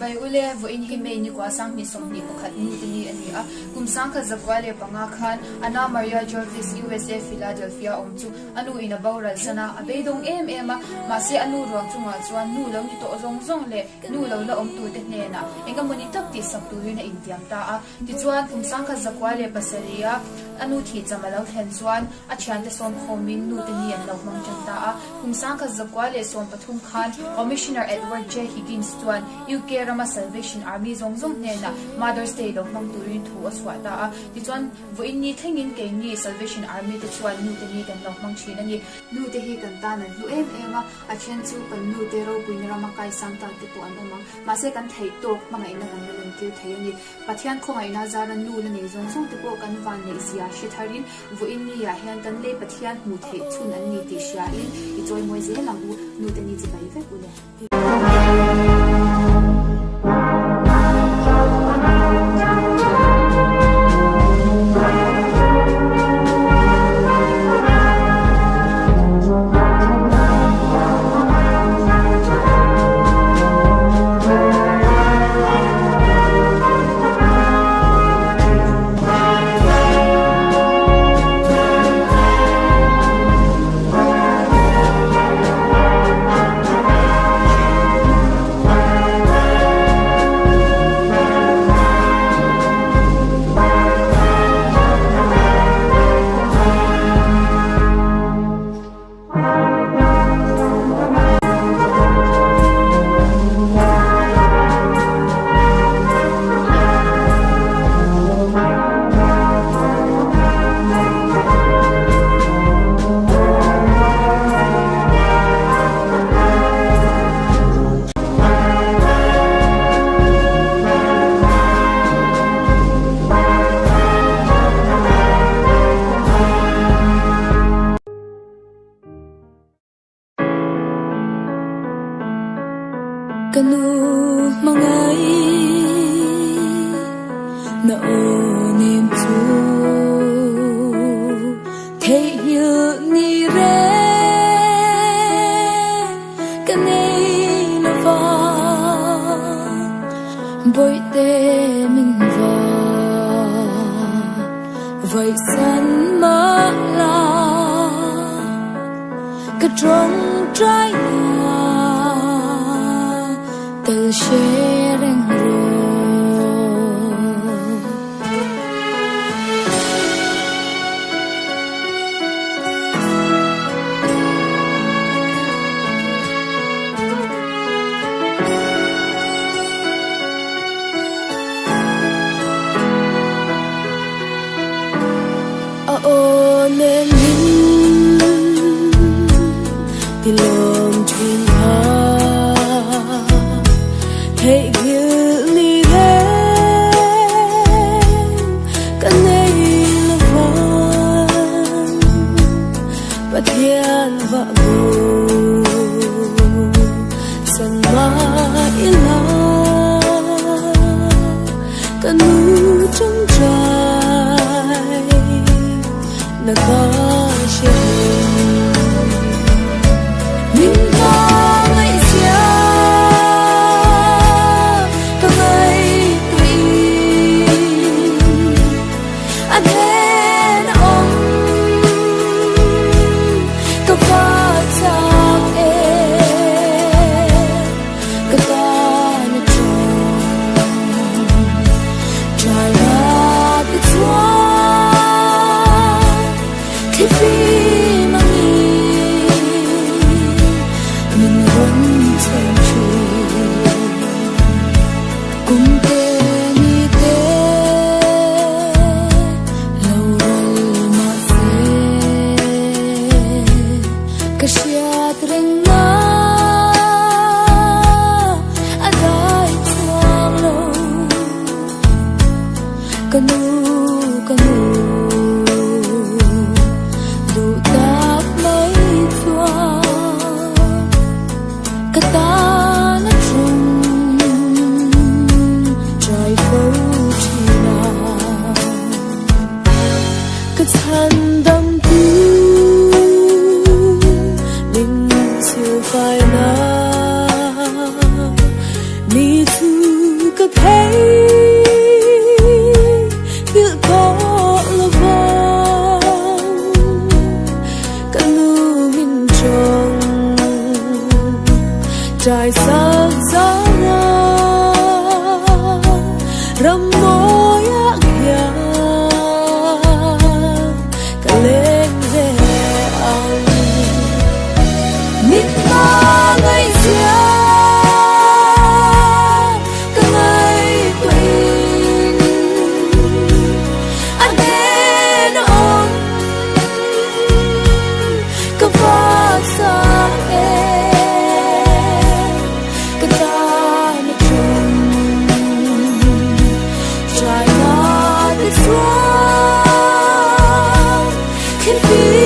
Chibai ule, vawiin hi May nikua 2021 nu te ni a ni a. Kum 1905 khan Anna Maria Jarvis, USA, Philadelphia awm chu a nu in a boral san a, a beidawng em em a. Mahse a nu ruang chungah chuan nu lo ni tawh zawng zawng leh nu lo la awm turte hnenah eng emaw ni tak tihsak turin a intiam ta a. Tichuan, kum 1907 a a nu thihcham a lo thlen chuan a thiante sawm khawmin nute ni an lo hmang tan ta a. Kum 1913 khan Commissioner Edward J. Higgins chuan UK rama Salvation Army zawng zawng hnenah Mother's Day lo hmang turin thu a chhuah ta a. Tichuan, vawiin ni thlengin keini Salvation Army te chuan nute ni kan lo hmang thin a ni. Nute hi kan tan an hlu em em a, a then chu kan nute ropuina rama kaisang tan te pawh an awm ang. Mahse kan theih tawk hmangaihna kan la lantir thei a ni. Pathian khawngaihna zara nu la nei zawng zawng te pawh kan van neih zia hre tharin vawiin ni ah hian kan lei Pathian hmuh theih chhun an ni tih hriain i chawimawi zel ang u, nu te ni chibai vek u le. Ka nu hmangai na aw nem chu theihnghilh ni reng ka nei lova bawihte min va vaihsan mah la. Ka tawngtai na tel hre reng rawh. A aw nen min ti lawm thin kha Theihnghilh ni reng ka nei lo vang Pathian vah bu san mah ila Ka nu tawngtai na ka hre Min va ngaihzia ka ngaihtuih A hnen a awm ka va chak e Ka tan a Ka hriat reng na a dai chuang lo Ka nu ka nu. Thin.